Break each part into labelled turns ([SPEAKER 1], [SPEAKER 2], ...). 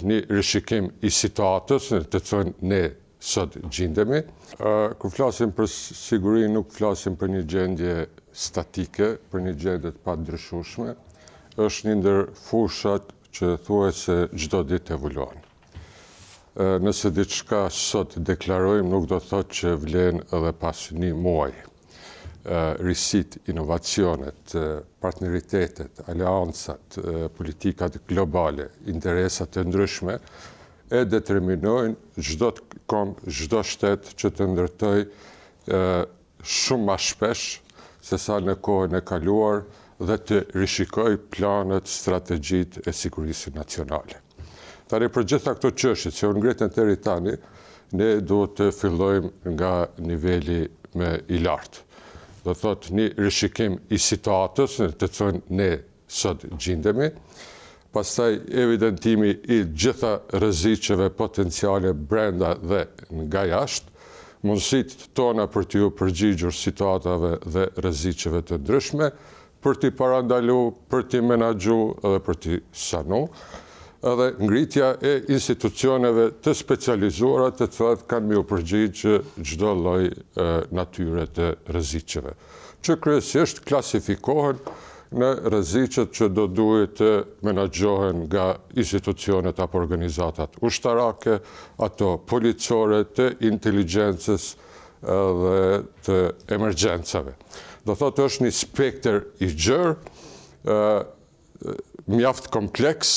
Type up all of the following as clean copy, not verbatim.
[SPEAKER 1] thotë një rishikim i situatës në të cilën ne sot gjindemi. Kur flasim për siguri, nuk flasim për një gjendje statike, për një gjendje të pandryshueshme. Është një ndër fushat që thuajse çdo ditë evoluon. Nëse diçka sot deklarojmë, nuk do thotë që vlen edhe pas një muaji. Risitë, inovacionet, partneritetet, aleancat, politikat globale, interesat e ndryshme, e determinojnë çdo komb, çdo shtet që të ndërtojë shumë ma shpesh se sa në kohën e kaluar dhe të rishikojë planet, strategjitë e sigurisë nacionale. Tani për gjitha këto çështje që u ngritën deri tani, ne duhet të fillojmë nga niveli më i lartë. Do thotë një rishikim i situatës në të cilën ne sot gjindemi, pastaj evidentimi i gjitha rreziqeve potenciale brenda dhe nga jashtë, mundësitë tona për t'iu përgjigjur situatave dhe rreziqeve të ndryshme, për t'i parandalu, për t'i menaxhu dhe për t'i sanu, edhe ngritja e institucioneve të specializuara të cilat kanë me iu përgjigj çdo lloj natyre të rreziqeve, që kryesisht klasifikohen në rreziqet që do duhet të menaxhohen nga institucionet apo organizatat ushtarake, ato policore, të inteligjencës dhe të emergjencave. Do thotë është një spektër i gjerë, mjaft kompleks,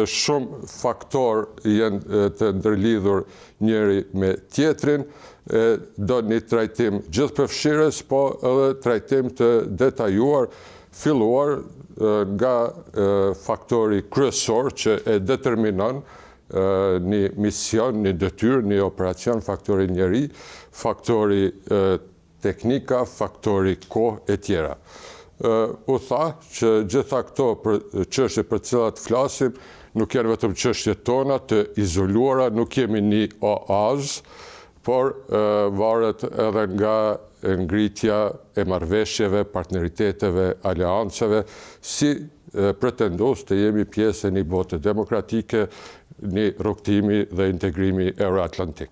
[SPEAKER 1] shumë faktor janë të ndërlidhur njëri me tjetrin, do një trajtim gjithëpërfshirës, po edhe trajtim të detajuar, filluar nga faktori kryesor që e determinon një mision, një detyrë, një operacion, faktori njeri, faktori teknika, faktori kohë e tjera. U tha që gjitha këto çështje për të cilat flasim nuk janë vetëm çështje tona të izoluara, nuk jemi një oazë, por varet edhe nga ngritja e marrëveshjeve, partneriteteve, aleanceve, si pretendues të jemi pjesë e një bote demokratike, një rrugëtimi dhe integrimi euroatlantik.